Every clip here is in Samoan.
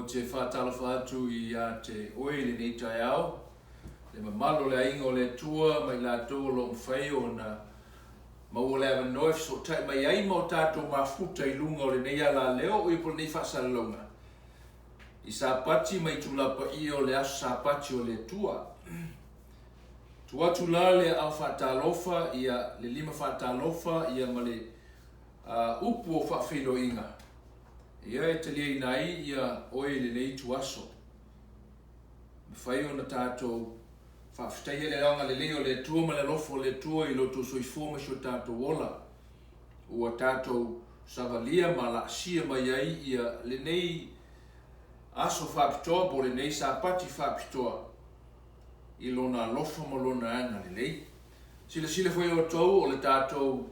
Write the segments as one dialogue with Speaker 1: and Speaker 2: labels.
Speaker 1: te faatalofa atu ia te oe i lenei taeao, le mamalu o le aiga o le Atua ma i latou o lo o mafai ona maua le avanoa e fesootai mai ai ma o tatou mafuta i luga o lenei alaleo o ia po o lenei faasalalauga i Sapati ma itula paia o le aso Sapati o le Atua. Tuu atu la le aao faatalofa, ia, le lima faatalofa, ia, ma le uh, upu o faafeiloaiga, ia, e taliaina ai ia oe i lenei ituaso. Mafai ona tatou faafetaia le agalelei o le Atua ma le alofa o le Atua i lo outou soifua ma si o tatou ola, ua tatou savalia ma laasia mai ai ia lenei aso faapitoa po o lenei Sapati faapitoa i Lona alofa ma Lona agalelei. Silasila foi outou o le tatou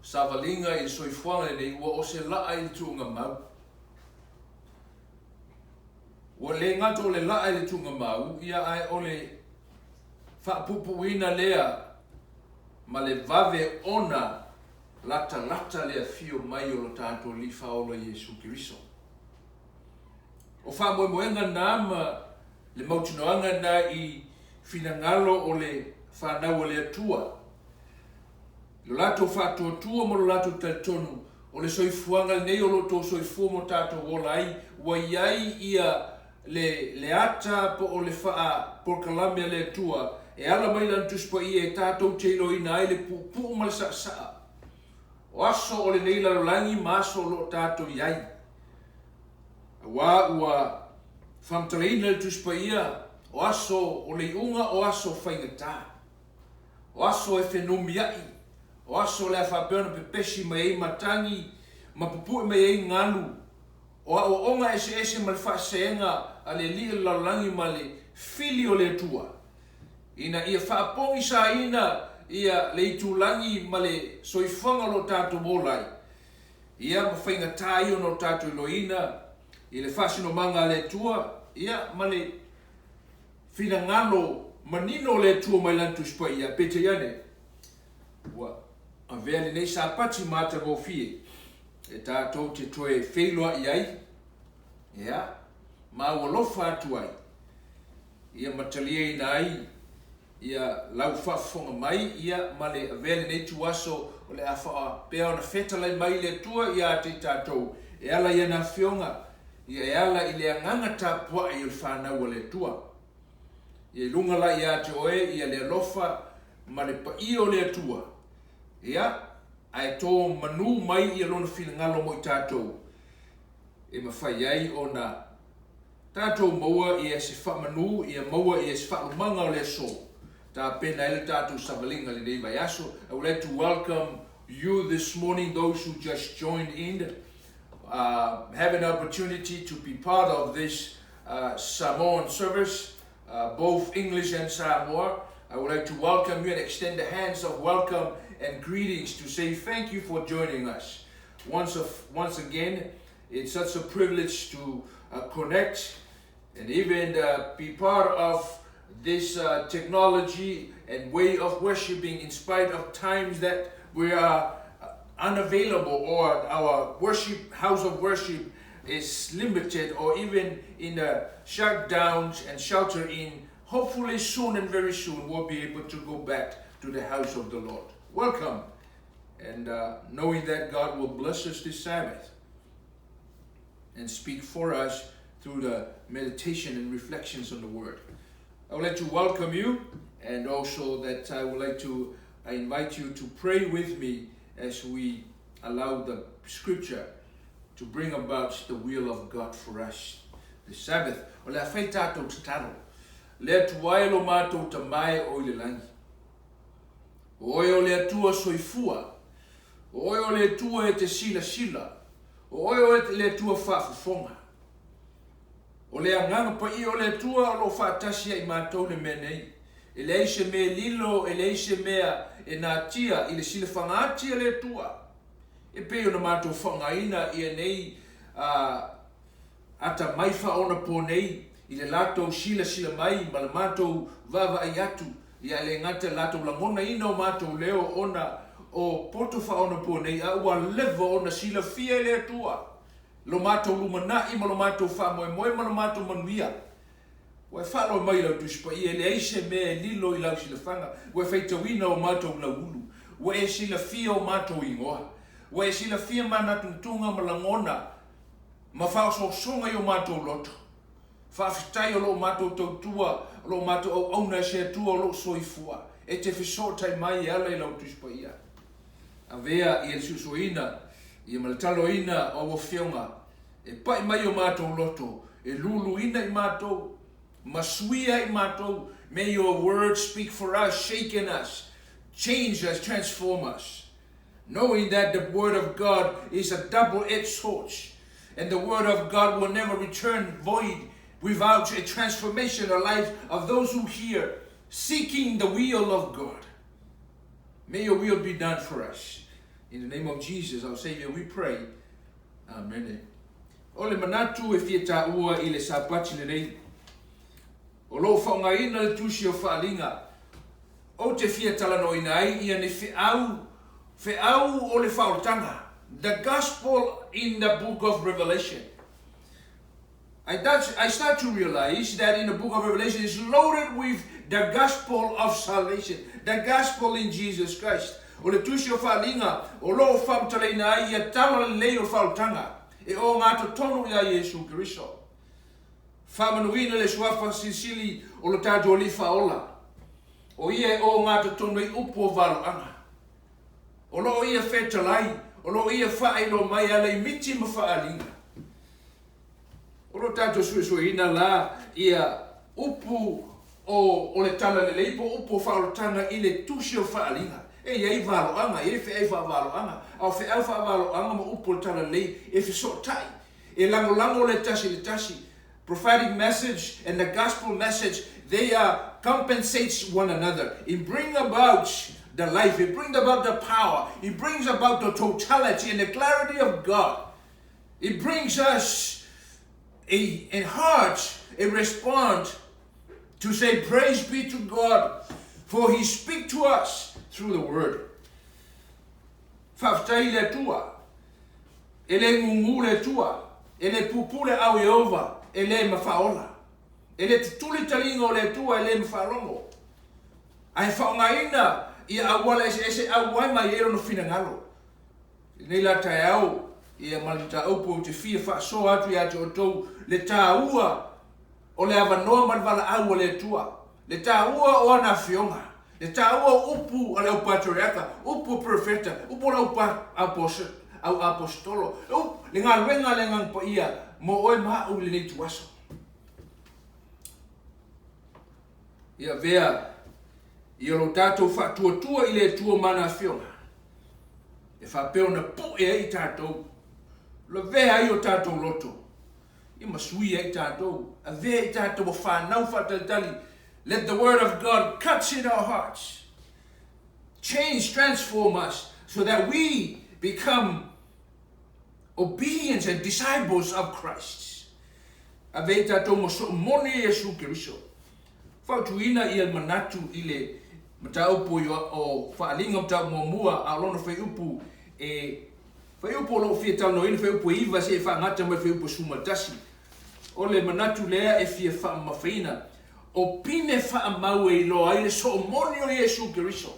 Speaker 1: savaliga i le soifuaga lenei ua o se laa i le tuugamau. Ua le gata o le laa i le tuugamau, ia ae o le faapuupuuina lea ma le vave ona latalata le afio mai o lo tatou Alii Faaola Iesu Keriso. O faamoemoega na ma le mautinoaga na i finagalo o le fanau a le Atua, i lo latou faatuatua ma lo latou talitonu, o le soifuaga lenei o lo outou soifua ma o tatou ola ai, ua i ai ia le, le ata po o le faa polokalame a le Atua e ala mai Lana Tusi Paia e tatou te iloaina ai le puupuu ma le saasaa o aso o lenei lalolagi ma aso o lo o tatou i ai. Aua ua faamatalaina e le Tusi Paia, o aso o le iuga o aso faigata, o aso e fenumiai, o aso o le a faapea ona pepesi mai ai matagi ma pupue mai ai galu, o aoaoga eseese ma le faaseseega a le alii o le lalolagi ma le fili o le Atua, ina ia faapogisaina ia le itulagi ma le soifuaga o lo o tatou ola ai. Ia, ma faigata ai ona o tatou iloaina i le faasinomaga a le Atua, ia, ma le finagalo manino o le Atua mai Lana Tusi Paia, peitai ane, ua avea lenei Sapati matagofie e tatou te toe feiloai ai, ia, ma ua alofa atu ai, ia ma taliaina ai Ia lau faafofoga mai, ia, ma le avea lenei ituaso o le a faapea ona fetalai mai le Atua ia te i tatou, e ala i ana Afioga, ia e ala i le agaga tapuai o le fanau a le Atua. Ia i luga la ia te oe ia le alofa ma le paia o le Atua, ia, ae to manu mai ia Lona finagalo mo i tatou, e mafai ai ona Tatou maua ia se faamanu, ia maua ia se faalumaga o le aso. Tapena ai le tatou savaliga i lenei vaiaso. I would like to welcome you this morning, those who just joined in, uh, have an opportunity to be part of this uh, Samoan service, uh, both English and Samoa. I would like to welcome you and extend the hands of welcome and greetings to say thank you for joining us. Once, of, once again, It's such a privilege to uh, connect and even uh, be part of this uh, technology and way of worshiping in spite of times that we are uh, unavailable or our worship house of worship is limited or even in the shutdowns and shelter in hopefully soon and very soon we'll be able to go back to the house of the Lord. Welcome and uh, knowing that God will bless us this Sabbath and speak for us through the meditation and reflections on the Word. I would like to welcome you and also that I would like to I invite you to pray with me as we allow the scripture to bring about the will of God for us. The Sabbath, o le a fai tātou tatalo. Le Atua e lo mātou tamae o i le langi. O oe o le Atua soifua. O oe o le Atua e te silasila. O oe o le Atua faafofoga. O le Agaga Paia o le Atua o lo o faatasi ia i matou le mea nei. E leai se mea e lilo, e leai se mea e natia i le silafaga ati a le Atua. E pei ona matou faaaogaina ia nei a atamai faaonapo nei i le latou silasila mai ma le matou vaavaai atu, ia e le gata i le latou lagonaina o matou leo ona o poto faaonapo nei, a ua leva ona silafia e le Atua. Lo matou lumanai ma lo matou faamoemoe ma lo matou manuia. Ua e faaloe mai i lau Tusi Paia, e leai se mea e lilo i lau silafaga, ua e faitauina o matou lauulu, ua e silafia o matou igoa, ua e silafia manatunatuga ma lagona ma faaosoosoga i o matou loto. Faafetai o lo o matou tautua, o lo o matou auauna e se Atua o lou soifua, e te fesootai mai e ala i lau Tusi Paia. Avea ia le suesueina ia ma le taloina o au afioga e pai mai o matou loto, e luluina i matou, ma suia i matou. May your word speak for us, shaken us, change us, transform us. Knowing that the word of God is a double-edged sword, and the word of God will never return void without a transformation of life of those who hear, seeking the will of God. May your will be done for us. In the name of Jesus, our Savior, we pray. Amen. O le manatu e fia taua i le Sapati lenei, o lo o faaaogaina le tusi o Faaaliga, ou te fia talanoaina ai ia ni feau, feau o le faaolataga, the gospel in the book of Revelation. I, I start to realize that in the book of Revelation is loaded with the gospel of salvation, the gospel in Jesus Christ. O le tusi o Faaaliga, o lo o faamatalaina ai ia tala lelei o le faaolataga, e ogatotonu iā Iesu Keriso. Faamanuina le Suafa Silisili o lo tatou Alii Faaola, o ia e ogatotonu ai upu o valoaga. O lo o ia fetalai, o lo o ia faailoa mai e ala i miti ma faaaliga. O lo tatou suesueina la ia upu o o le tala lelei po o upu o faaolataga i le tusi o Faaaliga. E i ai valoaga, e i ai feai faavaloaga, a o feau faavaloaga ma upu o le tala lelei e fesootai, e lagolago le tasi i le tasi. Prophetic message and the gospel message, they are compensates one another. It bring about the life, it brings about the power, it brings about the totality and the clarity of God. It brings us a heart, a response to say, Praise be to God, for He speak to us through the Word. Faafetai i le Atua, e le gugū le Atua, e le pupū le aao o Ieova, e le mafaaola. E le tutuli taliga o le Atua, e le mafaalogo. Ae faaaogaina ia auala eseese e auai mai ai lona finagalo. I lenei la taeao, ia ma le mataupu ou te fia faasoa atu ia te outou le taua o le avanoa ma le valaau a le Atua, le taua o ana afioga, le taua o upu a le au patriaka, upu o perofeta, upu o le au aposetolo, le galuega a le Agaga Paia mo oe ma au i lenei ituaso. Ia avea ia lo tatou faatuatua i le Atua ma ana afioga, e faapea ona pue ai i tatou, lavea ai o tatou loto, ia ma suia ai tatou, avea i tatou ua fanau faatalitali. Let the word of God cut in our hearts, change, transform us, so that we become obedient and disciples of Christ. Avea i tatou ma soo moni e Iesu Keriso. Fautuaina ia manatu i le mataupu o Faaaliga mataupu muamua a o lona fuaiupu e fuaiupu o lo o fia talanoaina fuaiupu e 9 seia faagata mai fuaiupu e 11. O le manatu lea e fia faamamafaina o pine faamau e iloa ai le soo moni o Iesu Keriso.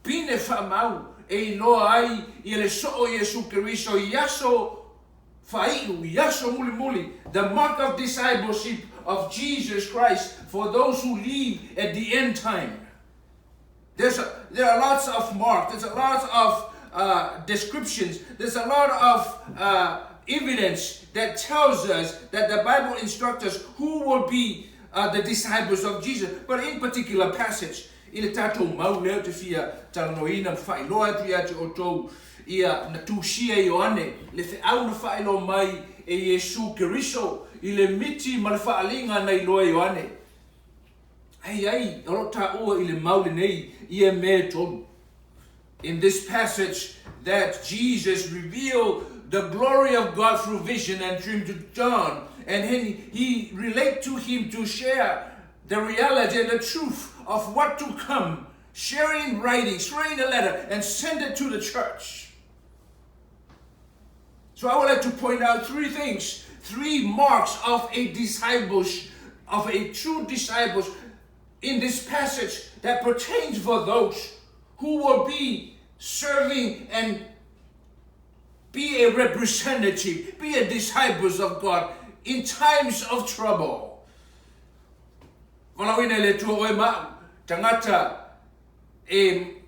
Speaker 1: Pine faamau e iloa ai ia le soo o Iesu Keriso i aso faaiu, i aso mulimuli, the mark of discipleship of Jesus Christ for those who live at the end time. There's a, there are lots of marks, there's a lot of descriptions, there's a lot of evidence that tells us that the Bible instructs us who will be the disciples of Jesus. But in particular passage, i le tatou mau lea ou te fia talanoaina ma faailoa atu ia te outou, ia na tusia e Ioane le feau na faailoa mai e Iesu Keriso i le miti ma le faaaliga na iloa e Ioane. Ai ai, o lo o taua i le mau lenei ia mea e tolu. In this passage that Jesus revealed the glory of God through vision and dream to John, and he, he relate to him to share the reality and the truth of what to come, sharing in writing, sharing a letter, and send it to the church. So I would like to point out three things, three marks of a disciples, of a true disciples in this passage that pertains for those who will be serving and be a representative, be a disciples of God in times of trouble. Valaauina e le Atua oe ma au, tagata e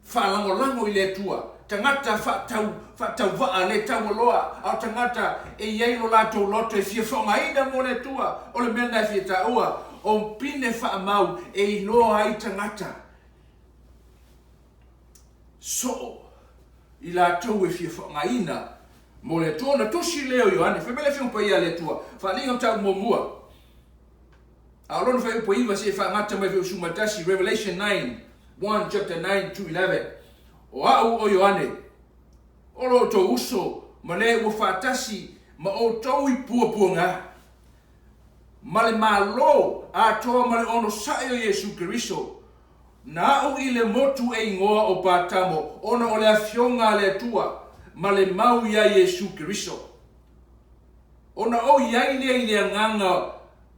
Speaker 1: faalagolago i le Atua, tagata faatau, faatauvaa le taualoa, a o tagata e i ai lo latou loto e fia faaaogaina mo le Atua. O le mea lena e fia taua, o pine faamau e iloa ai tagata soo i latou e fia faaaogaina mo le Atua. Ona tusi lea o Ioane, fai mai le Afioga Paia a le Atua, Faaaliga Mataupu Muamua, A o lona fuaiupu e 9 seia faagata mai fuaiupu 11, Revelation 9, 1, chapter 9 to 11. O a'u o Ioane, o lo outou uso ma le ua faatasi ma outou i puapuaga, ma le Malo atoa ma le onosai o Iesu Keriso, na a'u i le motu e igoa o Patamo ona o le Afioga a le Atua ma le mau iā Iesu Keriso. Ona ou i ai lea i le agaga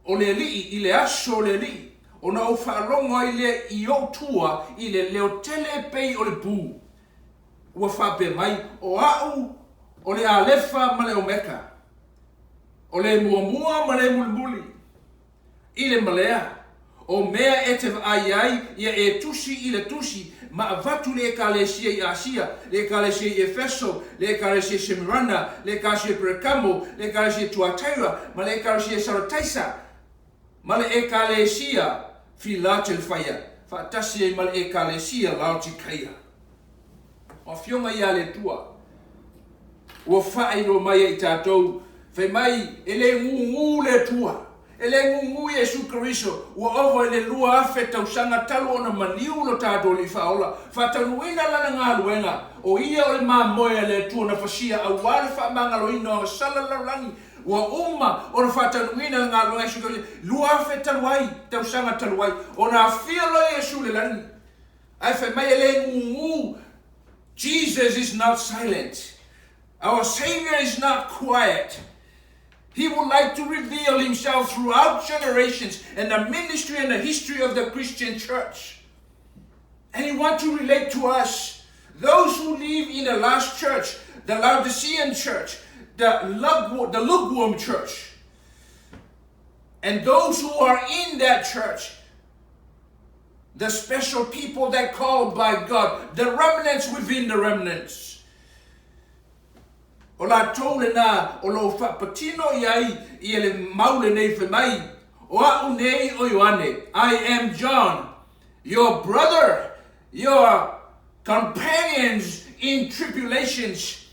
Speaker 1: o le Alii i le aso o le Alii, ona ou faalogo ai lea i ou tua i le leo tele e pei o le pū, ua faapea mai, O a'u o le Alefa ma le Omeka, o le muamua ma le mulimuli. I le malea, o mea e te vaai ai ia e tusi i le tusi ma avatu i le Ekalesia i Asia, le Ekalesia i Efeso, le Ekalesia i Semirana, le Ekalesia i Perekamo, le Ekalesia i Tuataira, ma le Ekalesia i Sarataisa, ma le Ekalesia Filatelfaia, faatasi ai ma le Ekalesia Laotikaia. O Afioga ia a le Atua, ua faailoa mai ia i tatou, fai mai, e le gūgū le Atua, e le gūgū Iesu Keriso, ua ova i le 2000 tausaga talu ona maliu lo tatou Alii Faaola, faataunuuina Lana galuega, o Ia o le mamoe a le Atua na fasia aua le faamagaloina o agasala le lalolagi, ua uma ona faataunuuina le galuega a Iesu Keriso, 2000 talu ai, tausaga talu ai, ona afio loa Iesu i le lagi. Ae fai mai e le gūgū, Jesus is not silent. Our Savior is not quiet. He would like to reveal himself throughout generations and the ministry and the history of the Christian church. And he wants to relate to us, those who live in the last church, the Laodicean church, the, the lukewarm church. And those who are in that church, the special people that called by God, the remnants within the remnants. O latou lena o lo o faapatino i ai ia le mau lenei fai mai, O a'u nei o Ioane, I am John, your brother, your companions in tribulations,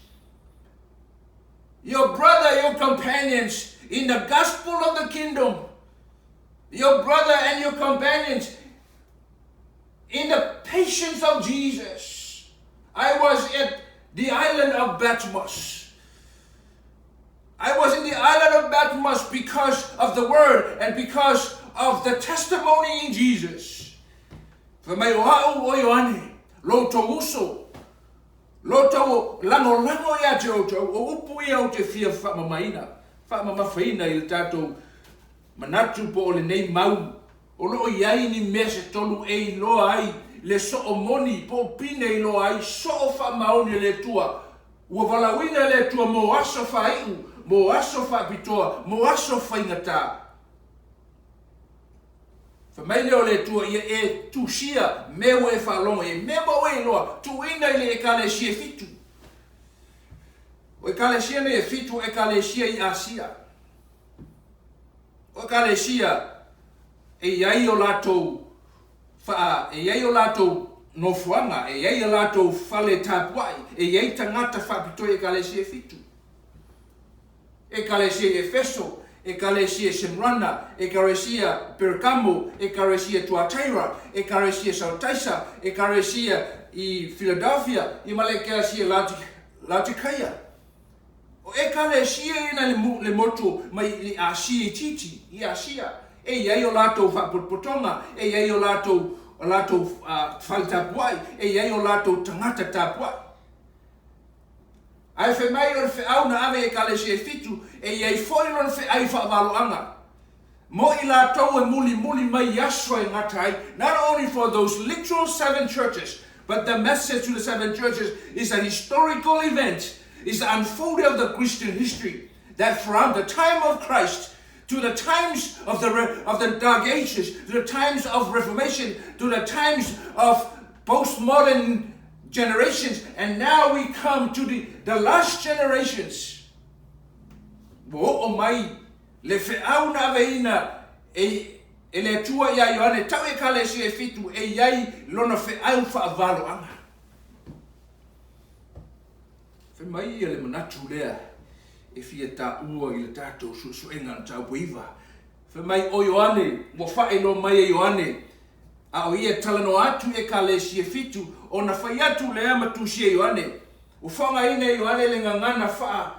Speaker 1: your brother, your companions in the gospel of the kingdom, your brother and your companions in the patience of Jesus. I was at the island of Patmos. I was in the island of Patmos because of the word and because of the testimony in Jesus. Fai mai o a'u o Ioane, lo outou uso, lo outou lagolago ia te outou, o upu ia ou te fia faamamaina, faamamafaina i le tatou Manatu po o lenei mau o lo o i ai ni mea se tolu e iloa ai le soo moni po o pine e iloa ai soo faamaoni o le Atua. Ua valaauina e le Atua mo aso faaiu, mo aso faapitoa, mo aso faigata. Fai mai lea o le Atua ia e tusia mea ua e faalogo i ai, mea ma ua e iloa, tuuina i le Ekalesia e fitu. O Ekalesia nei e fitu o Ekalesia i Asia. O Ekalesia e i ai o latou wha, e i ai o latou nofoaga, e i ai a latou fale tapuai, e i ai tagata faapitoa i Ekalesia e fitu. Ekalesia i Efeso, Ekalesia i Semrana, Ekalesia Perkamo, Ekalesia Tuataira, Ekalesia Sarataisa, Ekalesia i Philadelphia, ia ma le Ekalesia Laotikaia. O Ekalesia ia nai le motu mai i Asia itiiti, i Asia, e i ai o latou faapotopotoga, e i ai o latou, o latou fale tapuai, e i ai o latou tagata tapuai. Ae fai mai o le feau na ave i Ekalesia e fitu, e i ai foi lona feai faavaloaga mo i latou e mulimuli mai i aso e gata ai, not only for those literal seven churches, but the message to the seven churches is a historical event, is the unfolding of the Christian history, that from the time of Christ to the times of the, of the Dark Ages, to the times of Reformation, to the times of postmodern generations, and now we come to the, the last generations. Ua oo mai le feau na aveina e, e le Atua iā Ioane tau Ekalesia e fitu e i ai lona feau faavaloaga. Fai mai ia le manatu lea e fia taua i le tatou suesuega o le mataupu e iva. Fai mai o Ioane, ua faailoa mai e Ioane, a o ia e talanoa atu i Ekalesia e fitu, ona fai atu lea ma tusia e Ioane. Ua faaaogaina e Ioane le gagana faa,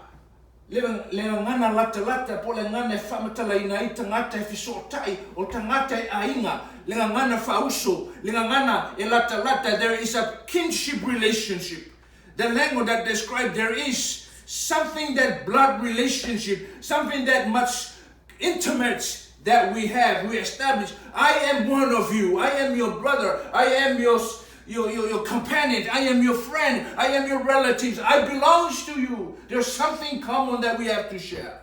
Speaker 1: le, le gagana latalata po o le gagana e faamatalaina ai tagata e fesootai, o tagata e aiga, le gagana faauso, le gagana e latalata, there is a kinship relationship. The language that describe there is something that blood relationship, something that much intimate that we have, we establish. I am one of you. I am your brother. I am your, your, your, your companion. I am your friend. I am your relatives. I belongs to you. There's something common that we have to share.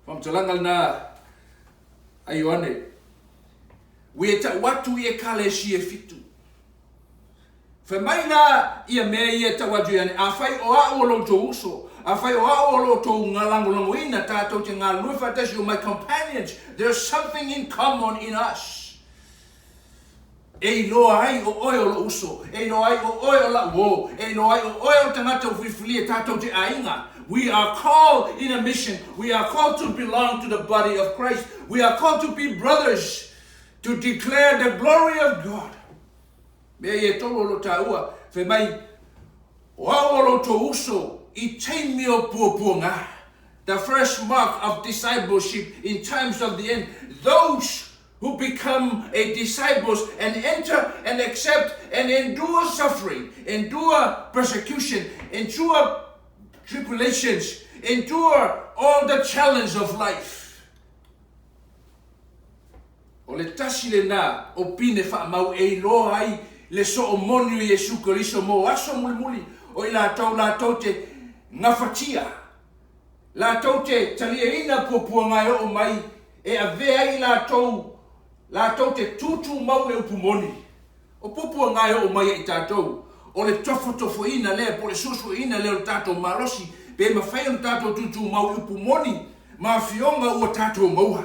Speaker 1: Faamatalaga lena a Ioane, ua e tau atu i Ekalesia e fitu. Fai mai la ia mea ia e tau atu Ioane, afai o au o lo outou uso, afai o au o lo outou lagolagoina, tatou te galulue faatasi, you're my companions, there's something in common in us. E iloa ai o oe o lou uso, e iloa ai o oe o la'u uo, e iloa ai o oe o le tagata ua filifilia tatou te aiga. We are called in a mission, we are called to belong to the body of Christ, we are called to be brothers, to declare the glory of God. Mea ia e tolu o lo taua, fai mai, o au o lo outou uso i taimi o puapuaga. The first mark of discipleship in times of the end, those who become a disciples and enter and accept and endure suffering, endure persecution, endure tribulations, endure all the challenge of life. O le tasi lena o pine faamau e iloa ai le soo moni o Iesu Keriso mo aso mulimuli o i latou latou te gafatia Latou te taliaina puapuaga e oo mai e avea ai i latou, latou te tūtūmau le upu moni. O puapuaga e oo mai ia i tatou, o le tofotofoina lea po o le suesueina lea o le tatou malosi, pe mafai ona tatou tūtūmau i upu moni ma afioga ua tatou maua.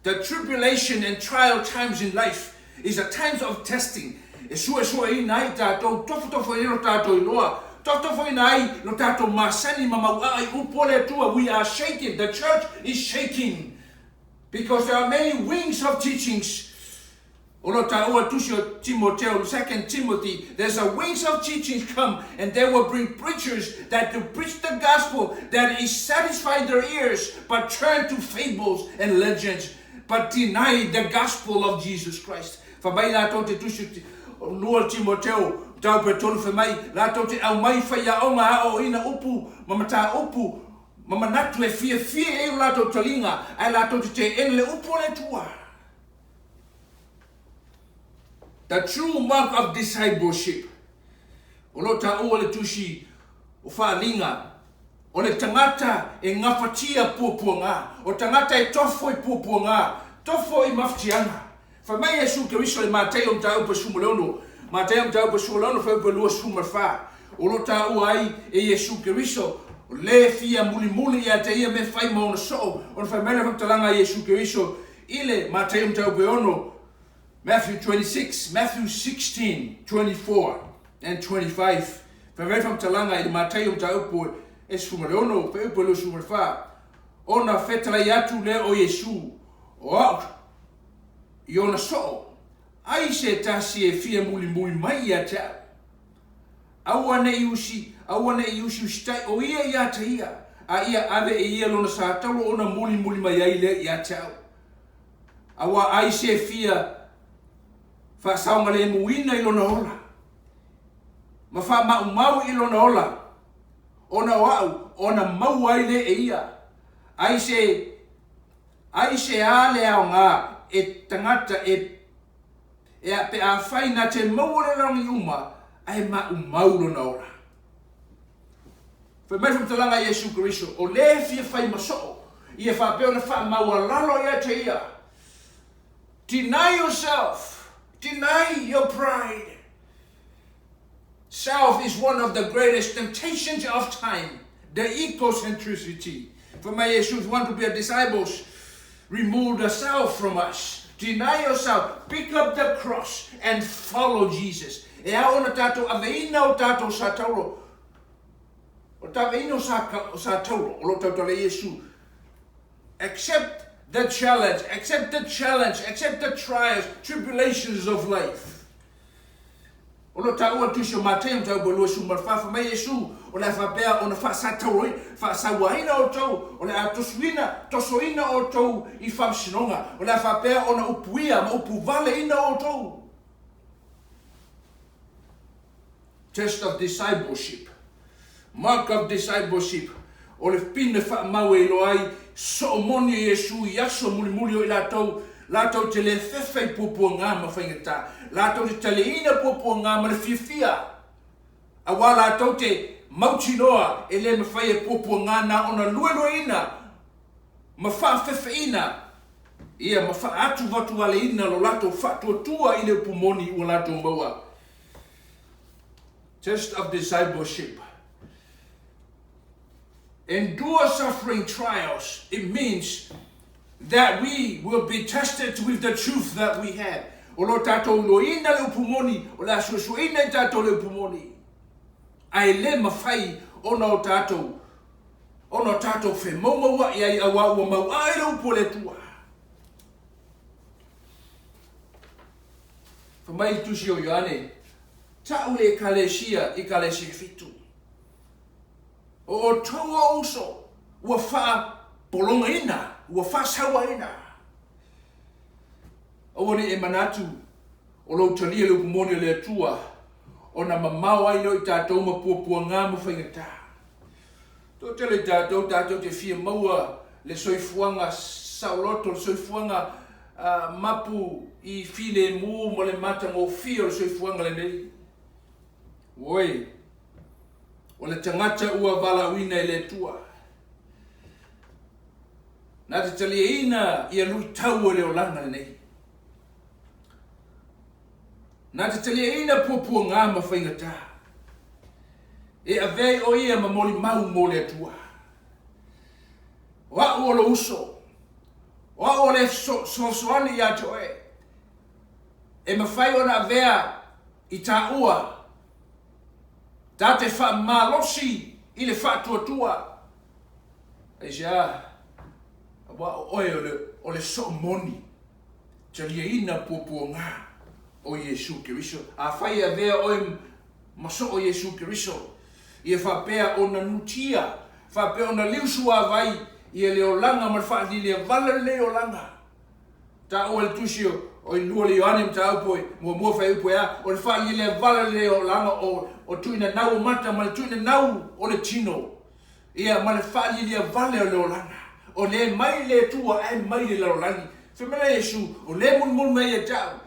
Speaker 1: The tribulation and trial times in life is a times of testing, e suesueina ai tatou, tofotofoina ai lo tatou iloa, tofotofoina ai lo tatou masani ma mauaa i upu o le Atua, we are shaken, the church is shaking because there are many wings of teachings. O lo taua tusi o Timoteo, Second Timothy, there's a wings of teachings come and they will bring preachers that to preach the gospel that is satisfy their ears but turn to fables and legends but deny the gospel of Jesus Christ. Fai mai latou te tusi o lua Timoteo, mataupu e tolu, fai mai latou te aumai faiaoga aoaoina upu ma mataupu ma manatu e fiafia i ai o latou taliga, ae latou te teena le upu a le Atua. The true mark of discipleship. O lo taua le tusi o Faaliga, o le tagata e gafatia puapuaga, o tagata e tofo i puapuaga, tofo i mafatiaga. Fai mai Iesu Keriso i Mataio mataupu e 16, Mataio mataupu e 16 fuaiupu e 24, o lo taua ai e Iesu Keriso, o le fia mulimuli ia te ia mea fai ma ona soo, ona fai mai lea faamatalaga a Iesu Keriso i le Mataio mataupu e ono, Matthew 26, Matthew 16, 24 and 25. Fai mai le faamatalaga i le Mataio mataupu e 16, fuaiupu e 24, ona fetalai atu lea o Iesu, o au i ona soo, ai se tasi e fia mulimuli mai ia te au. Aua ne i usi, aua ne i usiusitai o ia ia te ia, a ia ave e ia lona satauro ona mulimuli mai ai lea ia te au. Aua ai se fia faasaogalemuina i lona ola. Ma faamaumau i lona ola, ona o a'u ona maua ai lea e ia. Ai se ai se a le aoga e tagata e e a pe afai na te maua le lalolagi uma ae maumau lona ola. Fai mai le faamatalaga a Iesu Keriso, o le fia fai ma soo, ia faapea ona faamaualalo ia te ia. Deny yourself, deny your pride. Self is one of the greatest temptations of time, the egocentricity. Fai mai Iesu, if you want to be a disciples, remove the self from us. Deny yourself, pick up the cross and follow Jesus. E ao ona tatou aveina o tatou sa tauro, o taveina o sa, o sa tauro, o lo tautala Iesu. Accept the challenge, accept the challenge, accept the trials, tribulations of life. O lo o taua le Tusi o Mateo mataupu e 24, fai mai Iesu, O le a faapea ona faasatauroi, faasauaina outou, o le a tosuina, tosoina outou i faamasinoga, o le a faapea ona upuia ma upuvaleina outou. Test of discipleship. Mark of discipleship. O le pine faamau e iloa ai soo moni o Iesu i aso mulimuli o i latou, latou te le fefe i puapuaga ma faigata, latou te taliaina puapuaga ma le fiafia, auā latou te mautinoa e le mafai e puapuaga na ona luelueina ma faafefeina ia ma faaatuvatualeina lo latou faatuatua i le upu moni ua latou maua. Test of discipleship. Endure suffering trials. It means that we will be tested with the truth that we have. O lo tatou iloaina le upu moni, o le a suesueina i tatou le upu moni. Ae le mafai ona o tatou ona o tatou femaumaua'i ai auā ua mau'ae le upu a le Atua. Fai mai le Tusi o Ioane, Ta'u le Ekalesia i Ekalesia e fitu. O outou o uso ua faapologaina, ua faasauaina. Aua ne i e manatu o lou talia le upu moni a le Atua ona mamao ai lea o i tatou ma puapuaga ma faigata. Toatele i tatou, tatou te fia maua le soifuaga saoloto, le soifuaga mapu i filemu ma le matagofie o le soifuaga lenei. Oi, o le tagata ua valaauina e le Atua, na te taliaina ia luitau o le olaga lenei. Na te taliaina puapuaga ma faigata. E avea ai o ia ma molimau mo le Atua. O a'u o lou uso, o a'u o le fesoasoani ia te oe, e mafai ona avea i taua ta te faamalosi i le faatuatua. Aisea? Aua o oe o le, o le soo moni, taliaina puapuaga o Iesu Keriso. Afai e avea oe ma soo Iesu Keriso, ia faapea ona nutia, faapea ona liusuavai ia le olaga ma le faaliliavala lenei olaga. Taua i le Tusi o i lua le Ioane mataupu e muamua fuaiupu e a, o le faaliliavala lenei olaga o, o tuuina nau o mata ma le tuuina nau o le tino, ia ma le faaliliavale o le olaga. O le mai le Atua ae mai le lalolagi. Fai mai la Iesu, o le mulimuli mai ia te a'u,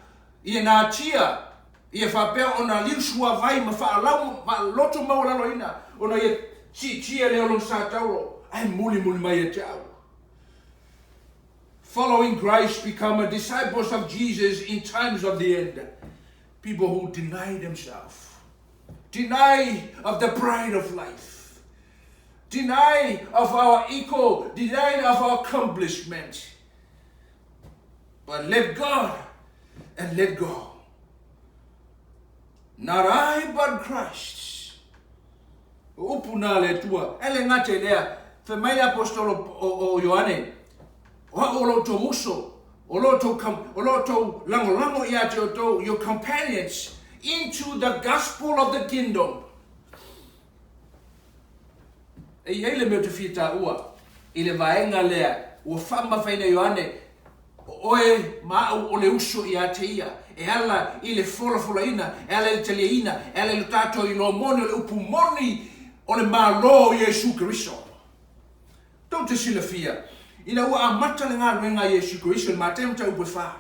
Speaker 1: ia natia, ia faapea ona liusuavai ma faalau faaloto maualaloina ona ia siitia lea o lona sa tauro, ae mulimuli mai ia te a'u. Following Christ become a disciples of Jesus in times of the end. People who deny themselves, deny of the pride of life, deny of our ego, deny of our accomplishment. But let God and let go. Not I but Christ. O upu na le Atua. E le gata i lea, fai mai le Aposetolo o, o Ioane, O a'u o lo outou uso, o lo outou, o lo outou lagolago ia te outou, your companions, into the gospel of the kingdom. E i ai le mea ou te fia taua i le vaega lea ua faamamafaina e Ioane. O oe ma au o le uso ia te ia, e ala i le folafolaina, e ala i le taliaina, e ala i lo tatou iloa moni o le upu moni o le Malo o Iesu Keriso. Tou te silafia, ina ua amata le galuega a Iesu Keriso i le Mateo mataupu e fa,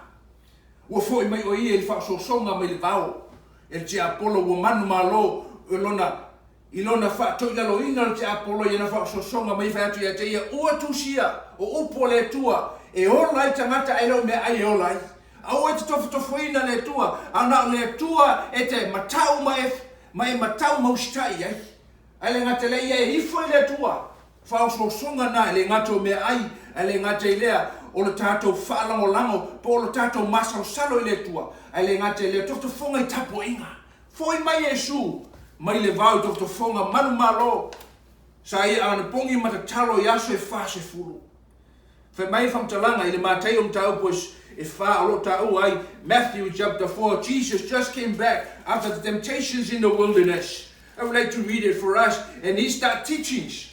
Speaker 1: ua foi mai o ia i le faaosoosoga mai le vao e le tiapolo ua manumalo i lona I lona faatoilaloina o le tiapolo i ana faaosoosoga mai fai atu ia te ia, Ua tusia, o upu a le Atua, e ola ai tagata ae le o meaai e ola ai. Aua e te tofotofoina le Atua, a na o le Atua e te matau ma e, ma e matau ma usitai i ai. Ae le gata i lea, ia e ifo i le Atua. Faaosoosoga na e le gata o meaai, ae le gata i lea, o le tatou faalagolago po o le tatou masalosalo i le Atua, ae le gata i lea, tofotofoga i tapuaiga. Foi mai Iesu mai le vao i tofotofoga manumalo sa ia anapogi ma tatalo i aso e 40. Fai mai faamatalaga i le Mataio mataupu e fa o lo o taua ai, Matthew chapter 4, Jesus just came back after the temptations in the wilderness. I would like to read it for us and he start teachings.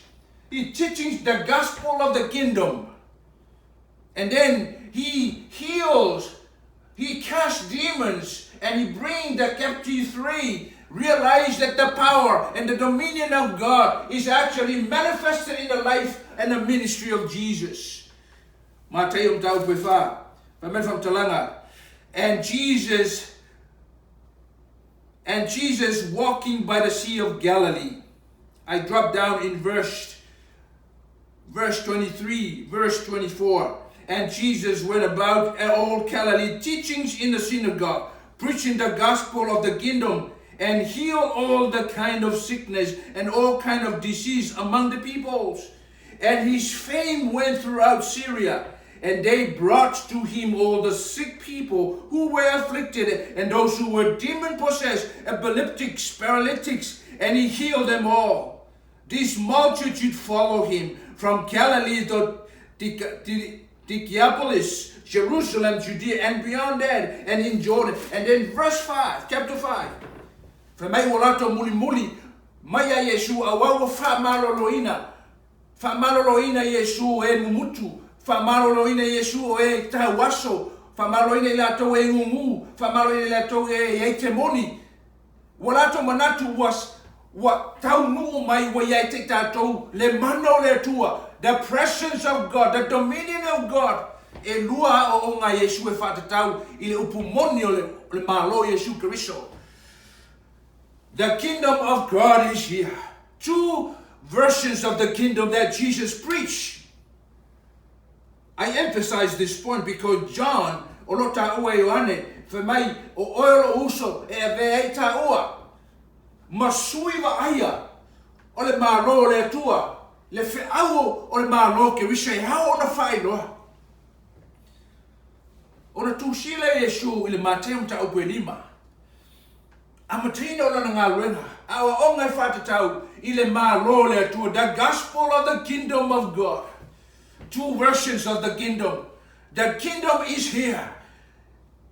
Speaker 1: He teachings the gospel of the kingdom. And then he heals, he casts demons, and he brings the captive free. Realize that the power and the dominion of God is actually manifested in the life and the ministry of Jesus. Mataio mataupu e fa. Fai mai le faamatalaga. And Jesus and Jesus walking by the Sea of Galilee. I drop down in verse verse 23, verse 24. And Jesus went about all Galilee, teaching in the synagogue, preaching the gospel of the kingdom, and heal all the kind of sickness and all kind of disease among the peoples. And his fame went throughout Syria. And they brought to him all the sick people who were afflicted, and those who were demon possessed, epileptics, paralytics, and he healed them all. This multitude followed him from Galilee to Decapolis, Jerusalem, Judea, and beyond that, and in Jordan. And then verse 5, chapter 5. Fai mai ua latou mulimuli mai ia Iesu auau ua faamaloloina, faamaloloina Iesu e mumutu, faamaloloina Iesu o e tauaso, faamaloloina i latou e gugu, faamaloloina i latou e i ai temoni. Ua latou manatu ua ua taunuu mai ua i ai te i tatou le mana o le Atua, the presence of God, the dominion of God. E lua aoaoga a Iesu e faatatau i le upu moni o le, o le Malo Iesu Keriso. The kingdom of God is here. Two versions of the kingdom that Jesus preached. I emphasize this point because John, o lo taua e Ioane, fai mai, o oe o lou uso e avea ai taua ma sui vaaia o le Malo o le Atua, le feau o le Malo Keriso e ao ona faailoa. Ona tusia lea Iesu i le Mateo mataupu e lima. Amataina o lana galuega, aoaoga e faatatau i le Malo o le Atua, the gospel of the kingdom of God. Two versions of the kingdom. The kingdom is here.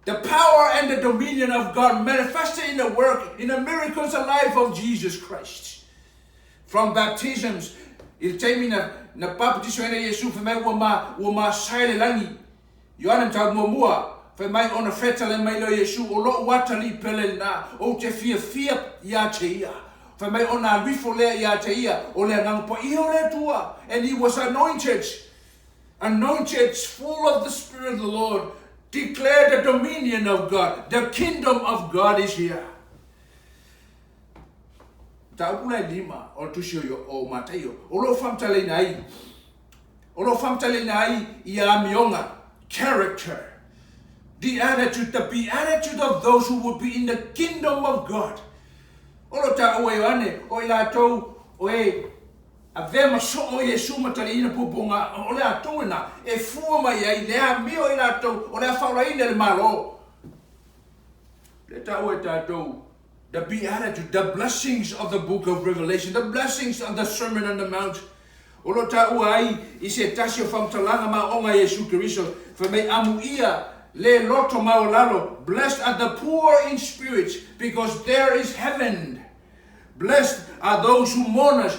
Speaker 1: The power and the dominion of God manifested in the work, in the miracles, the life of Jesus Christ. From baptisms, i le taimi na, na papatisoina Iesu, fai mai ua ma, ua masae le lagi. Ioane mataupu muamua, fai mai ona fetalai mai lea o Iesu, o lou atalii pele lena, ou te fiafia ia te ia. Fai mai ona alu ifo lea ia te ia, o le Agaga Paia o le Atua, and he was anointed, anointed, full of the Spirit of the Lord, declare the dominion of God, the kingdom of God is here. Mataupu la e lima o le tusi o Mataio, o lo o faamatalaina ai, o lo o faamatalaina ai ia amioga, character, the attitude, the beatitude of those who would be in the kingdom of God. O lo taua e Ioane, o i latou o e avea ma soo o Iesu ma taliaina puapuaga o le a lena e fua mai ai le amio i latou o le a faaolaina e le Malo. Le taua e tatou the beatitude, the blessings of the book of Revelation, the blessings of the Sermon on the Mount. O lo taua ai i se tasi o faamatalaga ma aoga a Iesu Keriso, fai mai amuia le loto maualalo, blessed are the poor in spirit, because there is heaven. Blessed are those who mourn,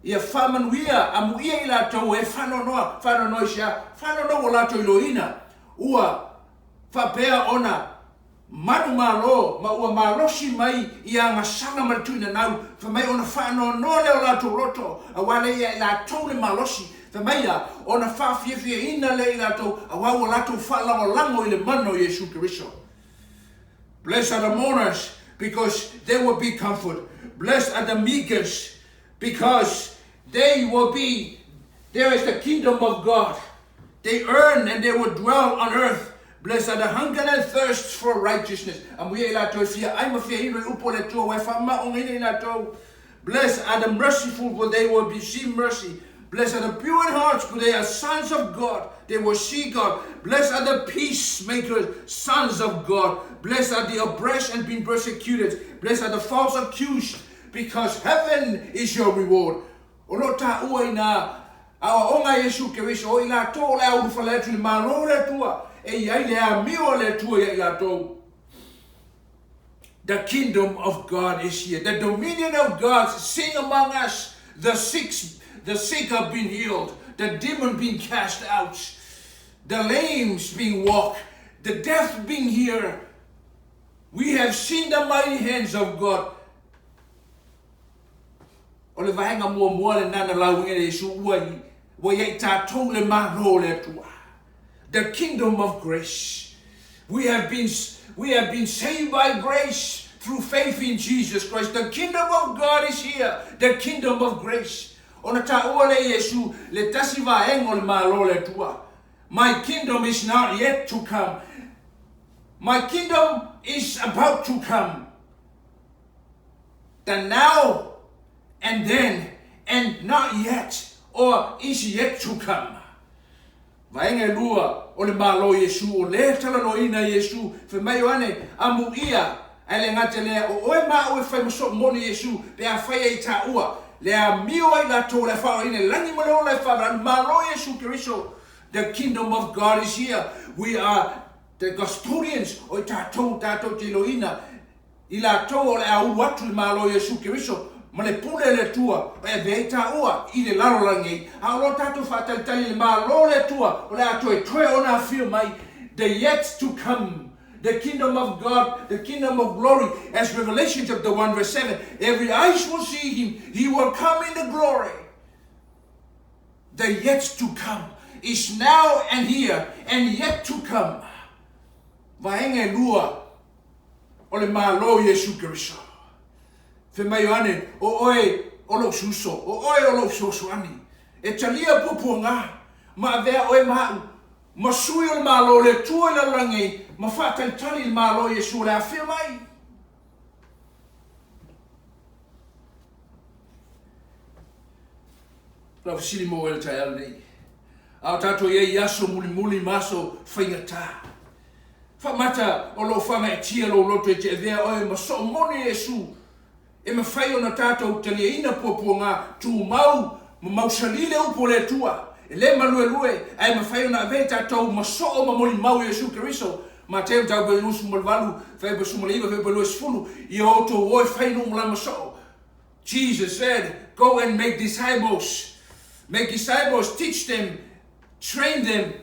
Speaker 1: ia faamanuia, amuia i latou e faanoanoa, faanoanoa i se a? Faanoanoa ua latou iloaina. Ua faapea ona manumalo ma ua malosi mai i agasala ma le tuinanau, fai mai ona faanoanoa lea o latou loto, aua lea ia i latou le malosi, fai mai ia, ona faafiafiaina lea i latou, aua ua latou faalagolago i le mana o Iesu Keriso. Blessed are the mourners, because they will be comforted. Blessed are the meekers, because they will be, there is the kingdom of God. They earn and they will dwell on earth. Blessed are the hunger and thirst for righteousness. Amuia i latou e fia ai ma fia inu i upu o le Atua, aua e faamaogaina i latou. Blessed are the merciful, for they will receive mercy. Blessed are the pure in heart, for they are sons of God. They will see God. Blessed are the peacemakers, sons of God. Blessed are the oppressed and being persecuted. Blessed are the false accused, because heaven is your reward. O lo o taua i nā aoaoga a Iesu Keriso, o i latou o le a ulufale atu i le Malo o le Atua, e i ai le amio a le Atua ia i latou. The kingdom of God is here. The dominion of God sing among us. The sick, the sick are being healed. The demon being cast out. The lame being walk. The deaf being hear. We have seen the mighty hands of God. O le vaega muamua lena na lauina e Iesu ua i, ua ia i tatou le Malo o le Atua. The kingdom of grace. We have been, we have been saved by grace through faith in Jesus Christ. The kingdom of God is here. The kingdom of grace. Ona taua lea e Iesu le tasi vaega o le Malo o le Atua. My kingdom is not yet to come. My kingdom is about to come. The now and then and not yet or is yet to come. Vaega e lua o le Malo o Iesu, o lea talanoaina e Iesu, fai mai Ioane, Amuia, ae le gata i lea, o oe ma au e fai ma soo moni Iesu, pe afai ai taua, le amio ai latou o le a faaoraina i le lagi ma le ola e faavalaau Malo o Iesu Keriso. The kingdom of God is here. We are the custodians, o i tatou, tatou te iloina I latou o le a ulu atu i le Malo o Iesu Keriso ma le pule a le Atua e avea ai taua i le lalolagi ei, a o lo tatou faatalitali i le Malo o le Atua o le a toetoe ona afio mai, the yet to come, the kingdom of God, the kingdom of glory, as Revelation chapter 1 verse 7, every eyes will see him, he will come in the glory. The yet to come is now and here and yet to come. Vaega e lua o le Malo o Iesu Keriso. Fai mai Ioane, O oe o lou uso, o oe o lou fesoasoani, e talia puapuaga, ma avea oe ma au, ma sui o le Malo o le Atua i lalolagi nei, ma faatalitali i le Malo o Iesu o le a afio mai. Lau fesili mo oe i le taeao lenei, a o tatou i ai i aso mulimuli ma aso faigata, Faamata o lo o faagaeetia lou loto e te avea oe ma soo moni Iesu, e mafai ona tatou taliaina puapuaga tumau ma mausali le upu o le Atua, e le maluelue, ae mafai ona avea i tatou ma soo ma molimau Iesu Keriso. Mateo mataupu 28, fuaiupu 19, fuaiupu 20, Ia outou o e fai nuu malama soo. Jesus said, Go and make disciples. Make disciples, teach them, train them,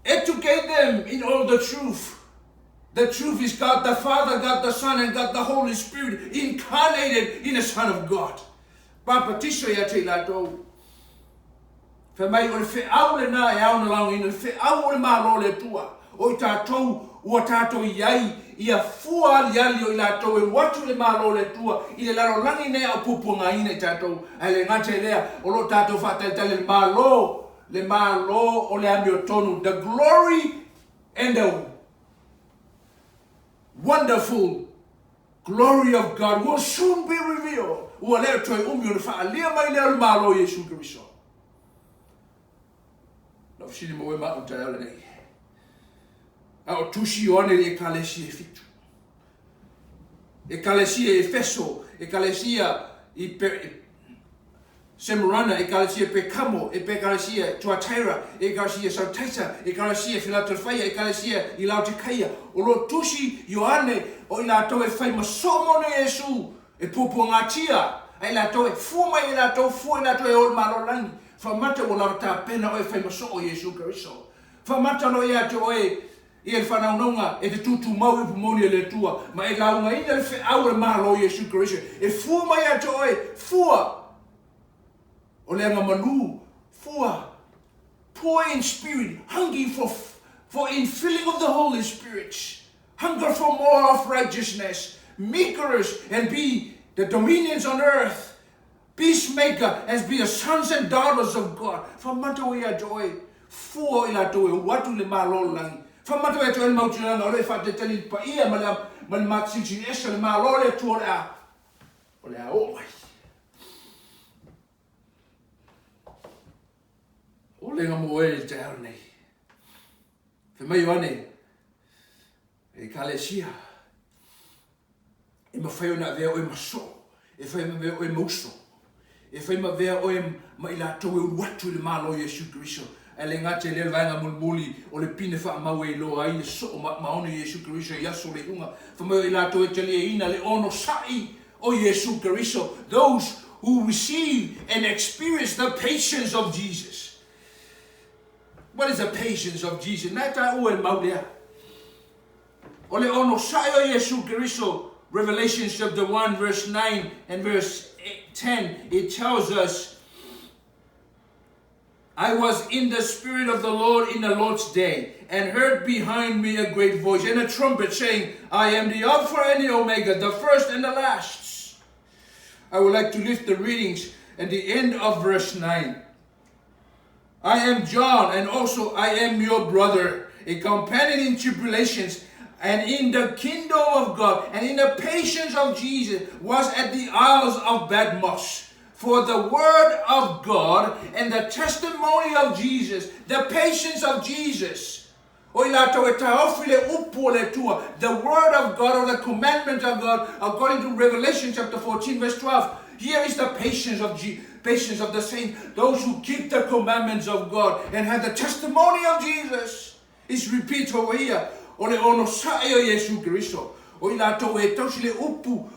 Speaker 1: Educate them in all the truth. The truth is God the Father, God the Son, and God the Holy Spirit incarnated in the Son of God. Papatiso ia te i latou. Fai mai o le feau lena e ao ona laogaina, le feau o le Malo o le Atua, o i tatou ua tatou i ai ia fua aliali o i latou e o atu i le Malo o le Atua i le lalolagi nei a o puapuagaina i tatou. Ae le gata i lea, o lo o tatou faatalitali i le Malo Le Malo o le amiotonu, the glory and the wonderful glory of God will soon be revealed. Ua le o toe umi ona faaalia mai lea o le Malo o Iesu Keriso. Lau fesili mo oe ma au i le taeao lenei. A o tusi Ioane i le Ekalesia e fitu. Ekalesia i Efeso, Ekalesia i Semurana, Ekalesia Pekamo, Ekalesia Tuataira, Ekalesia Sautaisa, Ekalesia Filatelefaia, Ekalesia i Laotekaia. O lo o tusi Ioane o i latou e fai ma soo moni o Iesu e puapuagatia ai latou e fua mai e latou, fua i latou e o i le Malo o le Lagi. Faamata ua lava tapena oe e fai ma soo o Iesu Keriso. Faamata loa ia te oe ia le faanaunauga e te tutumau i upu moni a le Atua, ma e laugaina le feau o le Malo o Iesu Keriso e fua mai ia te oe, fua o le agamalu, fua, poor in spirit, hungry for, for infilling of the Holy Spirit, hunger for more of righteousness, meekers and be the dominions on earth, Peacemaker as be the sons and daughters of God. Faamata oe ia te oe, fua o i latou e ulu atu i le Malo o le lagi. Faamata oe ia te oe le mautinoaga o lo e faataitali i le paia ma le ma le masilisili ese o le Malo o le Atua o le a o le a oo mai. O lega mo oe i le taeao lenei. Fai mai Ioane, e Ekalesia, E mafai ona avea oe ma soo, e fai ma avea oe ma uso, e fai ma avea oe ma i latou e ulu atu i le Malo o Iesu Keriso. Ae le gata i lea o le vaega mulimuli o le pine faamau e iloa ai le soo maoni o Iesu Keriso i aso o le iuga. Fai mai o i latou e taliaina le onosai o Iesu Keriso, those who receive and experience the patience of Jesus. What is the patience of Jesus? Na e taua e mau lea. O le onosai o Iesu Keriso, Revelation chapter 1 verse 9 and verse 10, it tells us, I was in the spirit of the Lord in the Lord's day, and heard behind me a great voice and a trumpet saying, I am the Alpha and the Omega, the first and the last. I would like to lift the readings at the end of verse 9. I am John, and also I am your brother, a companion in tribulations, and in the kingdom of God, and in the patience of Jesus, was at the Isles of Badmos. For the word of God and the testimony of Jesus, the patience of Jesus, O i latou e taofi le upu o le Atua, the word of God or the commandment of God, according to Revelation chapter 14 verse 12. Here is the patience of, G patience of the saints, those who keep the commandments of God and have the testimony of Jesus. It's repeat over here. O le onosai o Iesu Keriso. O i latou e tausi le upu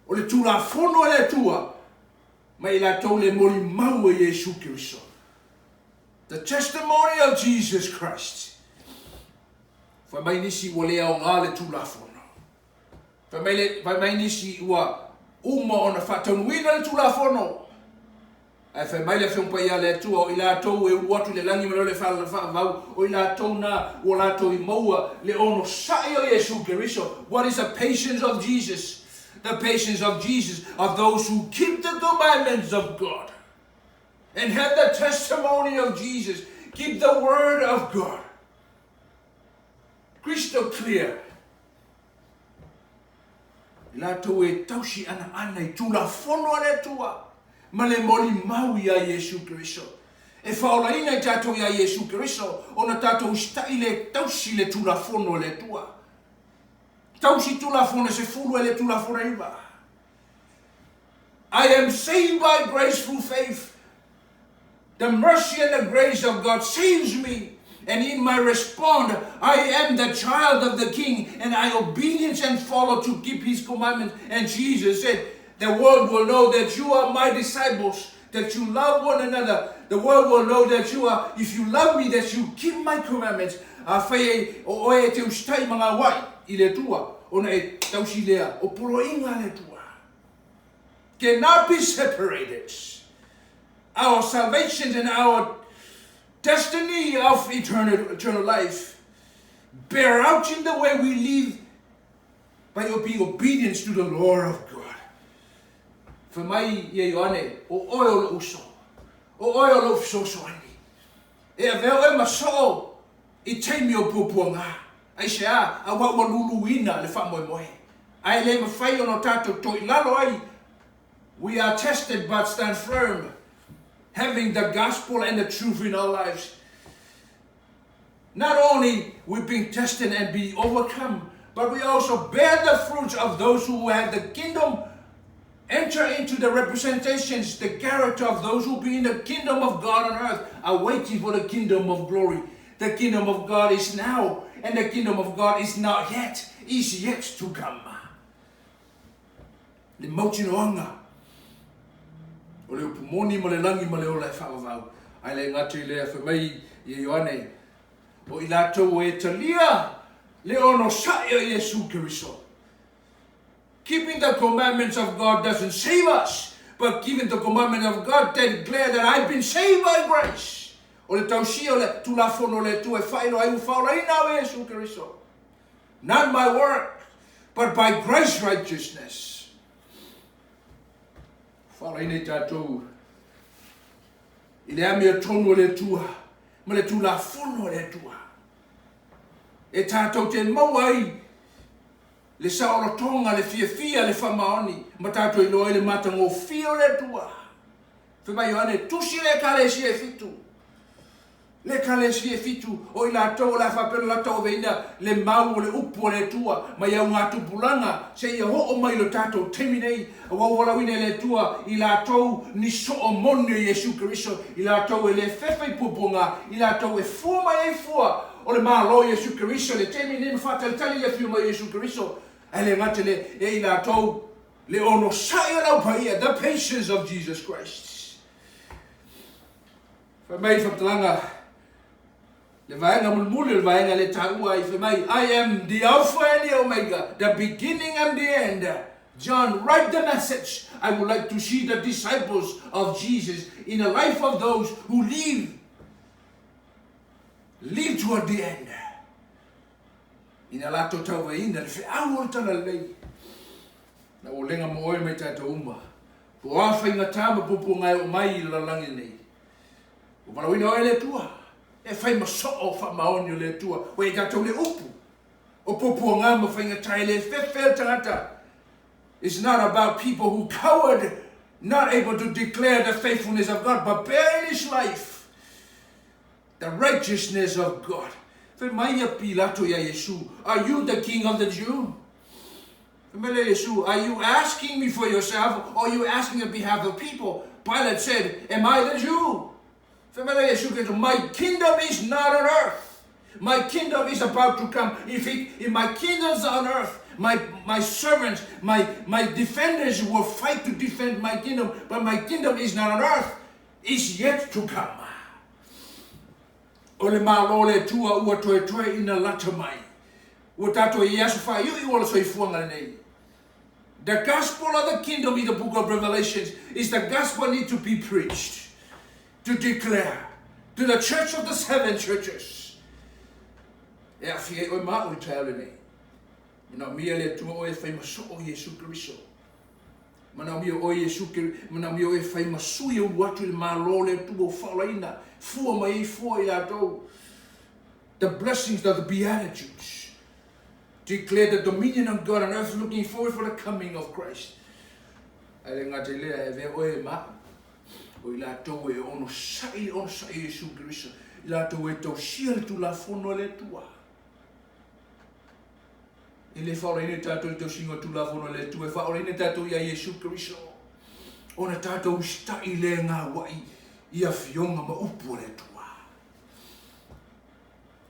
Speaker 1: o le Tulafono a le Atua, ma i latou le molimau o Iesu Keriso. The testimony of Jesus Christ. Fai mai nisi ua le aoga le Tulafono. Fai mai, le, fai mai nisi ua uma ona faataunuina le Tulafono. Ae fai mai le Afioga Paia a le Atua, o i latou e ulu atu i le lagi ma le ole faavavau, o i latou na ua latou i maua le onosai o Iesu Keriso. What is the patience of Jesus? The patience of Jesus of those who keep the commandments of God and have the testimony of Jesus. Keep the word of God crystal clear. I latou e tausi anaana i Tulafono a le Atua ma le molimau iā Iesu Keriso. E faaolaina i tatou iā Iesu Keriso ona tatou usitai le tausi le Tulafono a le Atua. Tausi Tulafono e sefulu e le Tulafono e iva. I am saved by grace through faith. The mercy and the grace of God saves me. And in my response, I am the child of the King, and I obedience and follow to keep his commandments. And Jesus said, The world will know that you are my disciples, that you love one another. The world will know that you are, if you love me, that you keep my commandments. Afai e o oe e te usitai ma ngā wai i le Atua, ona e tausi lea o poloaiga a le Atua. Cannot be separated. Our salvation and our destiny of eternal, eternal life bear out in the way we live by being obedience to the law of God. Fai mai ia Ioane, o oe o lou uso, o oe o lou fesoasoani. E avea oe ma soo i taimi o puapuaga. Aisea? Aua ua luluina le faamoemoe. Ae le mafai ona o tatou toilalo ai. We are tested but stand firm, having the gospel and the truth in our lives. Not only we being tested and be overcome, but we also bear the fruits of those who have the kingdom enter into the representations, the character of those who be in the kingdom of God on earth, are waiting for the kingdom of glory. The kingdom of God is now, and the kingdom of God is not yet, is yet to come. Le mautinoaga o le upu moni ma le lagi ma le ola e faavavau. Ae le gata i lea, fai mai ia Ioane, O i latou ua e talia le onosai o Iesu Keriso. Keeping the commandments of God doesn't save us, but keeping the commandment of God that declare that I've been saved by grace. O le tausia o le Tulafono o le Atua e faailoa ai ua faaolaina au e Iesu Keriso. Not my work, but by grace righteousness. Faaolaina i tatou i le amiotonu o le Atua ma le Tulafono a le Atua. E tatou te maua ai le saolotoga, le fiafia, le faamaoni, ma tatou iloa ai le matagofie o le Atua. Fai mai Ioane, tusi le Ekalesia e fitu. Le Ekalesia e fitu, o i latou o le a faapea ona latou aveina le mau o le upu a le Atua mai augatupulaga seia oo mai i lo tatou taimi nei, aua ua valaauina e le Atua i latou ni soo moni o Iesu Keriso, i latou e le fefe i puapuaga, i latou e fua mai ai fua o le Malo o Iesu Keriso i le taimi lenei ma faatalitali i le afio mai o Iesu Keriso, ae le gata i lea, e i latou le onosai o le Au Paia, the patience of Jesus Christ. Fai mai i faamatalaga le vaega mulimuli o le vaega lea e taua ai, fai mai, I am the Alpha and the Omega, the beginning and the end. John, write the message. I would like to see the disciples of Jesus in the life of those who live live toward the end. Ina latou tauvaina le feau o le Talalelei, na ua lega mo oe ma i tatou uma, po o a faigata ma puapuaga e oo mai i le lalolagi lenei. Ua valaauina oe e le Atua, e fai ma soo faamaoni o le Atua, ua i tatou le upu o puapuaga ma faigata e le fefe le tagata. It's not about people who coward, not able to declare the faithfulness of God, but bear in his life the righteousness of God. Fai mai ia Pilato iā Iesu, Are you the king of the Jew? Fai mai lea Iesu, Are you asking me for yourself, or are you asking on behalf of people? Pilate said, Am I the Jew? Fai mai lea Iesu Keriso, My kingdom is not on earth. My kingdom is about to come. If, it, if my kingdom's on earth, my, my servants, my, my defenders will fight to defend my kingdom, but my kingdom is not on earth, is yet to come. O le Malo o le Atua ua toetoe ina lata mai. Ua tatou i aso faaiuiu o le soifuaga lenei. The gospel of the kingdom in the book of Revelations is the gospel need to be preached, to declare to the church of the seven churches. E aafia ai oe ma au i le taeao lenei. Manaomia le Atua oe e fai ma soo Iesu Keriso. Manaomia oe Iesu Keriso, manaomia oe e fai ma sui e ulu atu i le Malo o le Atua ua faaolaina, fua mai ai fua i latou. The blessings of the Beatitudes declare the dominion of God on earth looking forward for the coming of Christ. Ae le gata i lea, e avea oe ma au, o i latou e onosai le onosai o Iesu Keriso, i latou e tausia le Tulafono a le Atua. E le faaolaina i tatou i le tausiga o Tulafono a le Atua, e faaolaina i tatou iā Iesu Keriso, ona tatou usitai le gauai i afioga ma upu a le Atua.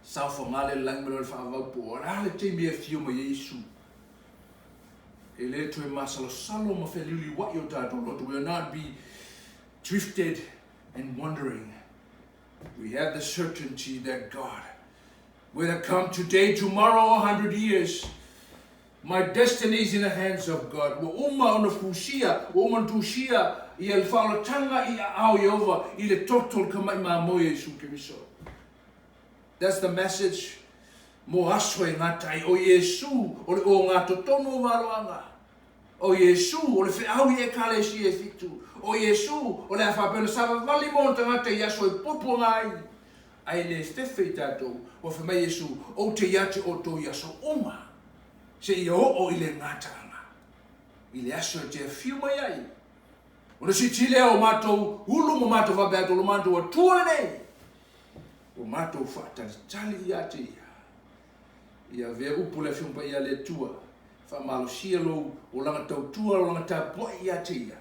Speaker 1: Saofaga le lagi ma le faavavau po o le a le taimi e afio mai ai Iesu. E le toe masalosalo ma feliuliuai o tatou loto. We will not be drifted and wondering. We have the certainty that God, whether come today, tomorrow, or 100 years, my destiny is in the hands of God. Ua uma ona fusia, ua uma ona tusia ia le faaolataga i aao o Ieova i le toto o le Tama'i Mamoe o Iesu Keriso. That's the message mo aso e gata ai. O Iesu o le ogatotonu o valoaga. O Iesu o le feau i Ekalesia e fitu. O Iesu o le a faapea ona savavali mo ona tagata i aso e puapuaga ai. Ae le fefe i tatou. Ua fai mai Iesu, Ou te ia te outou i aso uma, seia oo i le gataaga, i le aso e te afio mai ai. Ona siiti lea o matou ulu ma matou faapea atu, O lo matou Atua lenei, ua matou faatalitali ia te ia. Ia avea upu le Afioga Paia a le Atua, faamalosia lou olaga tautua, lou olaga tapuai ia te ia,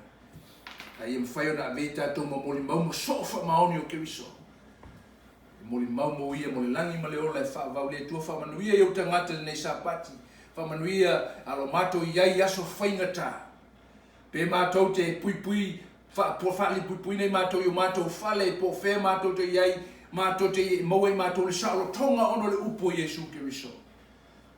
Speaker 1: a ia mafai ona ave i tatou ma molimau ma soo faamaoni o Keriso. E molimau mo ia mo le lagi ma le ola e faavavau le Atua faamanuia i ou tagata i lenei Sapati, faamanuia a lo matou i ai i aso faigata. Pe matou te puipui, faalipuipuina i matou i o matou fale, po o fea matou te i ai. Matou te ia i maua i matou le saolotoga ona o le upu o Iesu Keriso.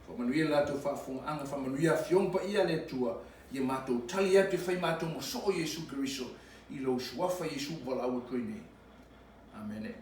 Speaker 1: Faamanuia le latou faafofogaaga, faamanuia Afioga Paia a le Atua, ia matou tali atu e fai matou ma soo Iesu Keriso i lou Suafa Iesu ua valaau atu ai nei. Amene.